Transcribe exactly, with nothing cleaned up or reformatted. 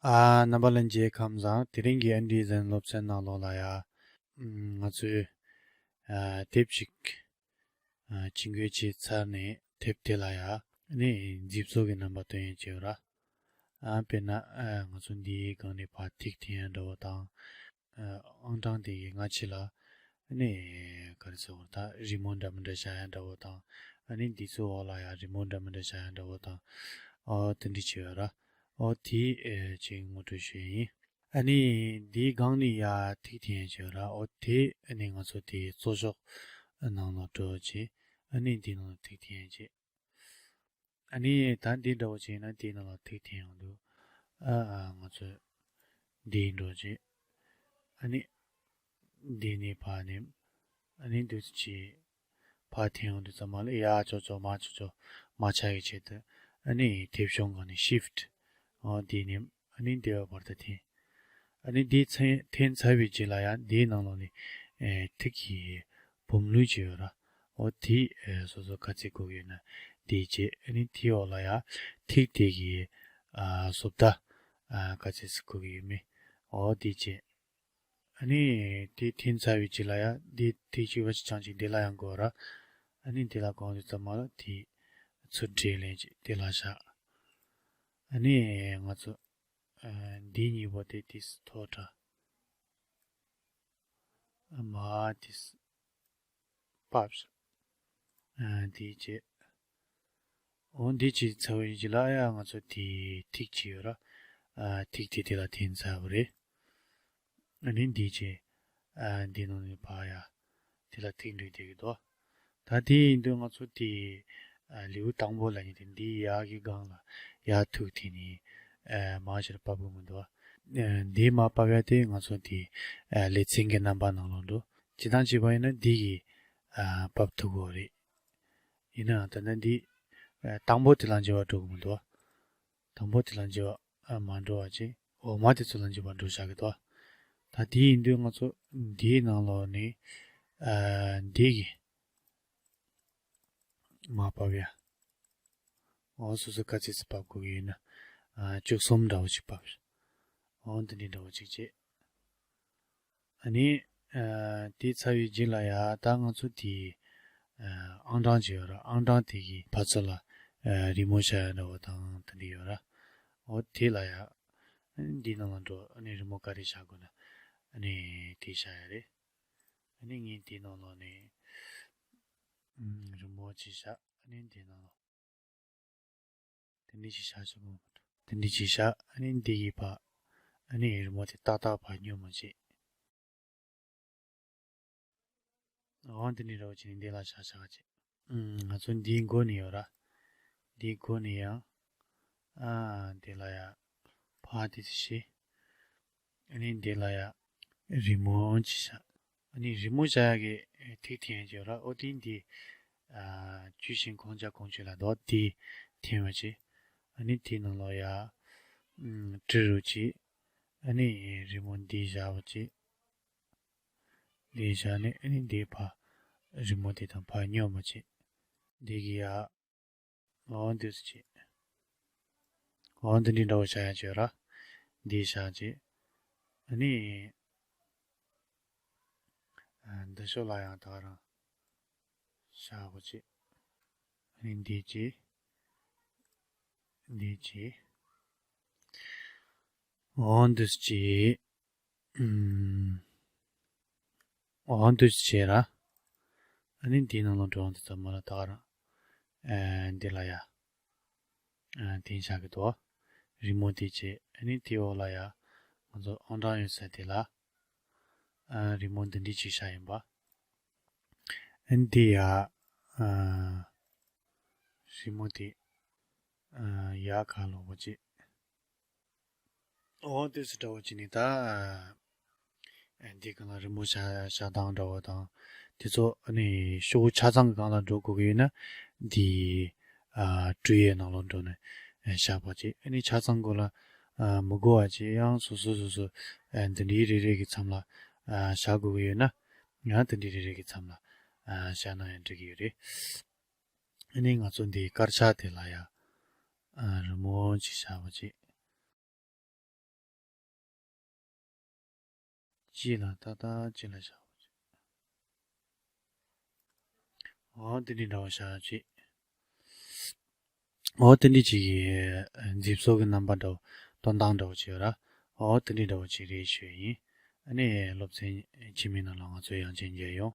ཨ། རྣམ་པ་ལྷན་རྒྱས་ཁམས་བཟང་། དེ་རིང་གི་ཨེན་ཌི་ཟན་སློབ་ཚན་ནང་ལོགས་ལ་ཡ། ཨམ། ང་ཚོས་ཨ་དེབ་ཅིག་ཨ་ཇུས་འགོད་བྱས་ཚར་ནས་དེབ་དེ་ལ་ཡ་ནི་མཛེས་བཟོ་གི་རྣམ་པ་སྟོན་ཡས་བྱས་ཡོད་ར། ཨ་དཔེར་ན་ཨ་ང་ཚོ་འདིའི་སྒང་ནས་ཕར་ཐིག་འཐེན་ཡས་འདྲ་བོ་དང་། ཨ་ཨང་གྲངས་དེ་གི་སྔ་ཕྱི་ལ་ནི་ག་རེ་ཟེར་བ། ད་རི་མོ་འདྲ་མི་འདྲ་བཞག་ཡས་འདྲ་བོ་དང་། ཨ་ནི་འདི་ཚོའི་འོག་ལ་ཡ་རི་མོ་འདྲ་མི་འདྲ་བཞག་ཡས་འདྲ་བོ་དང་། ཨོ་དེ་འདྲ་བྱས་ཡོད་ར། ཨོ་དེ་ཨེ་ཅིག་ངོ་སྤྲོད་ཞུ་ཡས་ཡིན། ཨ་ནི་འདིའི་སྒང་ནས་ཡ་ཐིག་འཐེན་ཡས་བྱས་ཡོད་ར། ཨོ་དེ་ཨ་ནི་ང་ཚོ་དེའི་རྩོལ་ཤོག་ནང་ལ་འགྲོ་བྱས། ཨ་ནི་འདིའི་ནང་ལ་ཐིག་འཐེན་ཡས་བྱས། ཨ་ནི་ད་འདི་འདྲ་བོ་བྱས་ན་དེའི་ནང་ལ་ཐིག་འཐེན་ཡོང་དུས། ཨ་ཨ་ང་ཚོས་འདི་འགྲོ་བྱས། ཨ་ནི་འདི་ནས་ཕར་ནེམ། ཨ་ནི་འདུག་སེ་བྱས་ཕར་འཐེན་ཡོང་དུས་ཙམ་པ་ལ་ཡར་ཕྱོགས་ཕྱོགས་མར་ཕྱོགས་ཕྱོགས་མར་ཆག་གི་ཆེད་དུ། ཨ་ནི་དེབ་གཞུང་སྒང་ནས་ཤིཕ་ཊི། ཨོ་འདི་ནེམ། ཨ་ནི་འདི་བར་དུ་འཐེན། ཨ་ནི་འདི་འཐེན་འཐེན་ཚར་བའི་རྗེས་ལ་ཡང་འདིའི་ནང་ལོགས་ནས་ཨེ་ཐིག་གི་བུམ་ལུས་ཅིག་ཡོད་ར། ཨོ་དེ་ཨེ་སོ་སོ་ག་ཚོད་དགོས་ཀྱི་ཡོད་ན་དེ་བྱས། ཨ་ནི་དེའི་འོག་ལ་ཡང་ཐིག་དེ་གི་ཨ་བཟོ་ལྟ་ཨ་ག་ཚོད་ཙམ་དགོས་ཀྱི་ཡོད་མེད། ཨོ་དེ་བྱས། ཨ་ནི་དེ་འཐེན་ཚར་བའི་རྗེས་ལ་ཡང་འདི་ཐིག་གཅིག་པ་ཞིག་ཅང་ཅིག་འདི་ལ་ཡང་དགོས་ར། ཨ་ནི་འདི་ལ་དགོས་དུས་ཙམ་པ་ལ་དེ་ཚུར་འདྲེས་ལེན་ཅིག་དེ་ལ་བཞག། ཨ་ནི་ང་ཚོ་ཨ་འདི་གཉིས་པོ་དེ་དེ་མཐོ་དྲགས། ཨ་མར་དེ་ཕབ། ཨ་དེ་བྱས། འོ་འདི་བྱས་ཚར་བའི་རྗེས་ལ་ཡང་ང་ཚོ་དེ་ཐིག་ཅིག་ཡོད་ར། ཨ་ཐིག་དེ་དེ་ལ་འཐེན་ཚར་བ་རེད། ཨ་ནི་འདི་བྱས། ཨ་འདི་ནང་ནས་ཕར་ཡ་དེ་ལ་ཐིག་འགྲིག་བསྡད་ཀྱི་འདུག། ད་དེ་ཡིན་དུས་ང་ཚོ་དེ་ཨ་ལེའུ་དང་པོ་ལབ་མཁན་དེ་འདི་ཡར་གྱི་སྒང་ལ་ཡར་ཐུག་དེ་ནས་ཨ་མར་ཕྱིར་ཕབ་དགོས་མི་འདུག། ཨ་འདི་མར་ཕབ་ཡ་དེ་ང་ཚོ་དེ་ཨ་ལེ་ཚན་གྱི་རྣམ་པ་ནང་ལོགས་འགྲོ། སྤྱིར་བཏང་བྱས་པ་ཡིན་ན་འདི་གི་ཨ་ཕབ་ཐུབ་ཀྱི་རེད། ཡིན་ནའང་ད་ལྟ་འདི་ཨ་དང་པོ་དེ་ལ་འགྱུར་བ་འགྲོ་གི་མི་འདུག། དང་པོ་དེ་ལ་འགྱུར་བ་ཨ་མ་འགྲོ་བ་བྱས། འོག་མ་དེ་ཚོ་ལ་འགྱུར་བ་འགྲོ་བཞག་གི་འདུག། ད་དེ་ཡིན་དུས་ང་ཚོ་འདིའི་ནང་ལོགས་ནས་ཨ་འདི་གི་མར་ཕབ་ཡ། འོ་སོ་སོ་ག་ཚོད་ཙམ་ཕབ་དགོས་ཀྱི་ཡོད་ན། ཨ་བཅུ་གསུམ་འདྲ་བོ་ཞིག་ཕབ། འོ་འདི་འདྲའི་འདྲ་བོ་ཅིག་བྱས། ཨ་ནི་ཨ་དེ་ཚར་བའི་རྗེས་ལ་ཡ་ད་ང་ཚོ་དེ་ཨ་ཨང་གྲངས་ཅིག་ཡོད་ར། ཨང་གྲངས་དེ་གི་ཕར་ཚུར་ལ་ཨ་རི་མོ་བཞག་ཡ་འདྲ་བོ་དང་དེ་འདྲ་ཡོད་ར། འོ་དེ་ལ་ཡ་འདི་ནང་ལ་འགྲོ། ཨ་ནི་རི་མོ་ག་རེ་བཞག་དགོས་ན་ཨ་ནི་དེ་བཞག་ཡ་རེད། ཨ་ནི་ངས་འདི་ནང་ལོགས་ནས་ཨམ་རི་མོ་ཅིག་བཞག། ཨ་ནི་འདི་ནང་ལོགས་དེ་འདྲ་ཅིག་བཞག་ཆོག་གི་མ་འགྲོ། དེ་འདྲ་ཅིག་བཞག། ཨ་ནི་འདི་གི་ཕར་ཨ་ནི་རི་མོ་དེ་ཏག་ཏག་ཕར་སྙོབ་མ་བྱེད། འོ་འདི་འདྲ་འདྲ་བོ་བྱས་ནས་འདི་ལ་བཞག་བཞག་བྱེད། ཨུམ། ང་ཚོ་འདིའི་མགོ་ནས་ཡོད་ར། འདིའི་མགོ་ནས་ཡང་ཨ་འདི་ལ་ཡ་ཕར་དེ་ཚོ་བྱེད། ཨ་ནི་འདི་ལ་ཡ་རི་མོ་ཅིག་བཞག། ཨ་ནི་རི་མོ་བཞག་ཡ་གི་ཐིག་འཐེན་ཡ་ཅིག་ཡོད་ར། ཨོ་དེ་འདི་ཨ་ཇུས་ཆེན་གོང་ཆ་གོང་ཆེ་ལ་འདུག། དེ་འཐེན་པ་བྱེད། ཨ་ནི་དེའི་ནང་ལོགས་ཡ་ཨུམ་ཊི་རུ་བྱེད། ཨ་ནི་རི་མོ་འདི་བཞག་པ་བྱེད། འདི་བཞག་ནས་ཨ་ནི་འདི་ཕར་རི་མོ་དེ་དང་ཕར་སྙོབ་པ་བྱེད། འདི་གི་ཡ་འོ་འདུག་སེ་བྱེད། འོ་འདི་འདྲའི་འདྲ་བོ་བཞག་ཡ་ཅིག་ཡོད་ར། འདི་བཞག་བྱེད། ཨ་ནི་ཨ་འདི་ཕྱོགས་ལ་ཡང་ད་ག་རང་བཞག་པ་བྱེད། ཨ་ནི་འདི་བྱེད། འདི་བྱེད། འོ་འདུག་སེ་བྱེད། ཨུམ། འོ་འདུག་སེ་བྱས་ར། ཨ་ནི་འདིའི་ནང་ལ་འགྲོ་འོང་དུས་ཙམ་པ་ལ་ད་ག་རང་ཨ་འདི་ལ་ཡ་ཨ་འཐེན་བཞག་གི་འདུག། རི་མོ་དེ་བྱས། ཨ་ནི་དེའི་འོག་ལ་ཡ་ང་ཚོ་ཨང་གྲངས་ཡོད་ས་དེ་ལ་ཨ་རི་མོ་འདི་འདྲ་ཅིག་བཞག་ཡིན་པ། ཨ་ནི་འདི་ཡ་ཨ་རི་མོ་དེ་ཨ་ཡར་ཁ་ལོག་པ་བྱེད། འོ་དེ་ཚོ་འདྲ་བོ་བྱས་ནས་ད་ཨ་འདི་སྒང་ལ་རི་མོ་བཞག་བཞག་སྟངས་འདྲ་བོ་དང་། དེ་ཚོ་ཨ་ནི་ཤོག་བུ་ཆ་ཚང་གི་སྒང་ལ་འགྲོ་དགོས་ཀྱི་ཡོད་ན་འདི་ཨ་བྲུ་ཡའི་ནང་ལོགས་འགྲོ་ནས་ཨ་བཞག་པ་བྱེད། ཨ་ནི་ཆ་ཚང་སྒང་ལ་ཨ་མི་དགོས་པ་བྱེད། ཡང་སོ་སོ་སོ་སོ་ཨ་འདི་འདྲའི་རེ་རེ་གི་མཚམས་ལ་ཨ་བཞག་དགོས་ཀྱི་ཡོད་ན་ཡང་འདི་འདྲའི་རེ་རེ་གི་མཚམས་ལ་ཨ་བཞག་ན་ཡང་འགྲིག་གི་ཡོད་རེད། ཨ་ནི་ང་ཚོ་འདི་དཀར་ཆག་དེ་ལ་ཡ་ཨ་རི་མོ་ཅིག་བཞག་པ་བྱེད། གཅིག་ལ་ཏག་ཏག་གཅིག་ལ་བཞག་པ་བྱས། འོ་དེ་འདྲའི་འདྲ་བོ་བཞག་བྱས། འོ་དེ་འདྲའི་གཅིག་གི་མཛེས་བཟོ་གི་རྣམ་པ་འདྲ་བོ་སྟོན་སྟངས་འདྲ་བོ་བྱས་ར། འོ་དེ་འདྲའི་འདྲ་བོ་ཅིག་རེད་ཞུ་ཡིན། ཨ་ནི་སློབ་ཚན་རྗེས་མའི་ནང་ལ་ང་ཚོ་ཡང་ཅིག་མཇལ་ཡོང་།